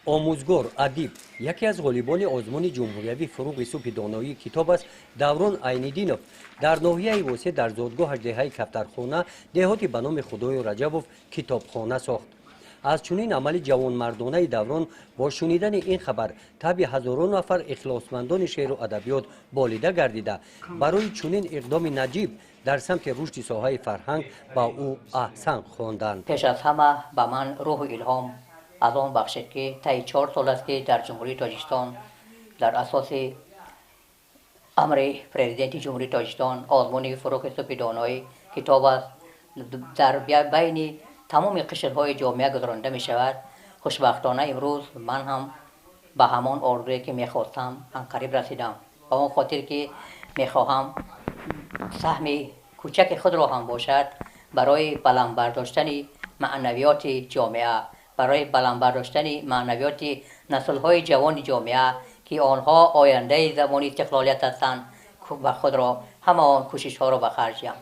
Омӯзгор, адиб, яке аз ғолибони озмуни ҷумҳуриявии «Фурӯғи субҳи доноии китоб аст» Даврон Айниддинов дар ноҳияи Восеъ, дар зодгоҳаш, деҳаи Кафтархона, деҳоти ба номи Худою Раҷабов, китобхона сохт. Аз чунин амали ҷавонмардонаи Даврон бо шунидани ин хабар табъи ҳазорон нафар ихлосмандони шеъру адабиёт болида гардида, барои чунин иқдоми наҷиб дар самти рушди соҳаи фарҳанг ба ӯ аҳсан хонданд. Пеш аз ҳама ба ман рӯҳу илҳом аз он бахшид, ки таи 4 сол аст, ки дар Ҷумҳурии Тоҷикистон дар асоси амри Президенти Ҷумҳурии Тоҷикистон озмуни «Фурӯғи субҳи доноӣ китоб аст» дар байни тамоми қишрҳои ҷомеа гузаронида мешавад. Хушбахтона, имрӯз ман ҳам ба ҳамон орзуе, ки мехостам, анқариб расидам. Ба он хотир, ки мехоҳам саҳми кӯчаки худро ҳам бошад, барои баланд бардоштани маънавиёти ҷомеа, барои баланд бардоштани маънавиёти наслҳои ҷавони ҷомеа, ки онҳо ояндаи замони истиқлолият ҳастанд, ба худро ҳама он кӯшишҳоро ба харҷ диҳам.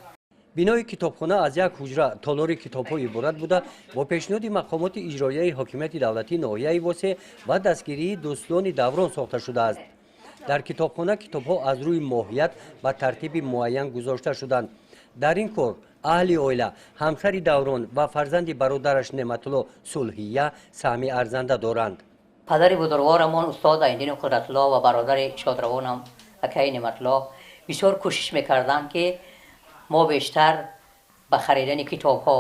Бинои китобхона аз як ҳуҷра, толори китобҳо иборат буда, бо пешниҳоди мақомоти иҷроияи ҳокимияти давлатии ноҳияи Восеъ ва дастгирии дӯстони Даврон сохта шудааст. Дар китобхона китобҳо аз рӯи моҳият ба тартиби муайян гузошта шуданд. Дар ин кор аҳли оила, ҳамсари Даврон ва фарзанди бародараш Неъматулло Сулҳия саҳми арзанда доранд. Падари бузургворамон устод Айниддини Қудратулло ва бародари шодравонам акаи Неъматулло бисёр кӯшиш мекарданд, ки мо бештар ба харидани китобҳо,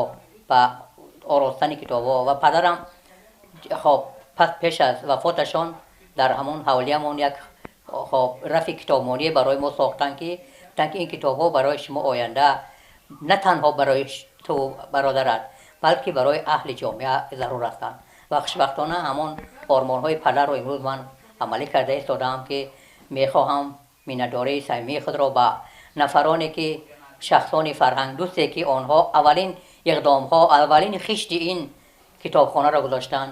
ба оростани китобҳо. Ва падарам, хоб, пас пеш аз вафоташон дар ҳамон ҳавлиямон як, хоб, рафи китобмоние барои мо сохтанд, ки гуфтанд, ки ин китобҳо барои шумо оянда, на танҳо барои ту бародарат, балки барои аҳли ҷомеа зарур ҳастанд. Ва хушбахтона, ҳамон ормонҳои падарро имрӯз ман амалӣ карда истодаам, ки мехоҳам миннатдории самимии худро ба нафароне, ки шахсони фарҳангдӯсте, ки онҳо аввалин иқдомҳо, аввалин хишти ин китобхонаро гузоштанд,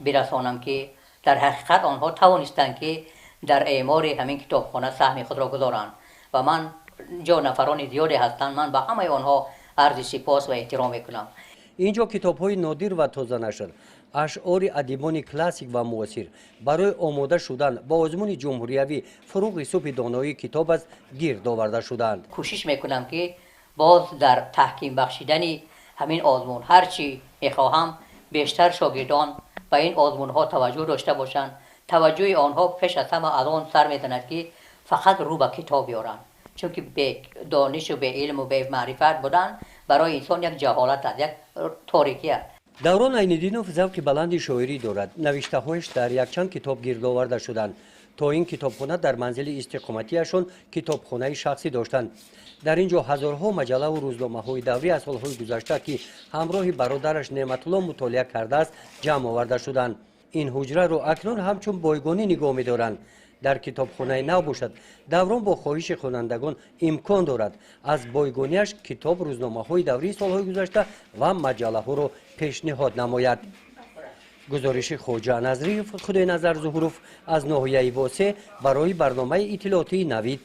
бирасонам, ки дар ҳақиқат онҳо тавонистанд, ки дар эъмори ҳамин китобхона саҳми худро гузоранд. Ва ман ҷо нафарони зиёде ҳастанд, ман ба ҳамаи онҳо арзи сипос ва эҳтиром мекунам. Ин ҷо китобҳои нодир ва тозанашр, ашъори адибони классик ва муосир барои омода шудан ба озмуни ҷумҳуриявӣ «Фурӯғи субҳи доноии китоб аст» гирд оварда шуданд. Кӯшиш мекунам, ки боз дар таҳким бахшидани ҳамин озмун ҳарчи мехоҳам бештар шогирдон ба ин озмунҳо таваҷҷӯҳ дошта бошанд. Таваҷҷӯҳи онҳо пеш аз ҳама аз он сар мезанад, ки фақат рӯ ба китоб биёранд, чунки бе донишу беилму бемаърифат будан барои инсон як ҷаҳолат аст, як торикӣ аст. Даврон Айниддинов завқи баланди шоирӣ дорад. Навиштаҳояш дар якчанд китоб гирд оварда шуданд. То ин китобхона дар манзили истиқоматиашон китобхонаи шахсӣ доштанд. Дар ин ҷо ҳазорҳо маҷаллаву рӯзномаҳои даврӣ аз солҳои гузашта, ки ҳамроҳи бародараш Неъматулло мутолиа кардааст, ҷамъ оварда шуданд. Ин ҳуҷраро акнун ҳамчун бойгонӣ нигоҳ медоранд. Дар китобхонаи нав бошад, Даврон бо хоҳиши хонандагон имкон дорад аз бойгониаш китоб, рӯзномаҳои даврии солҳои гузашта ва маҷаллаҳоро пешниҳод намояд. Гузориши Хоҷа Назриев, Худойназар Зуҳуров аз ноҳияи Восеъ барои барномаи иттилоотии «Навид».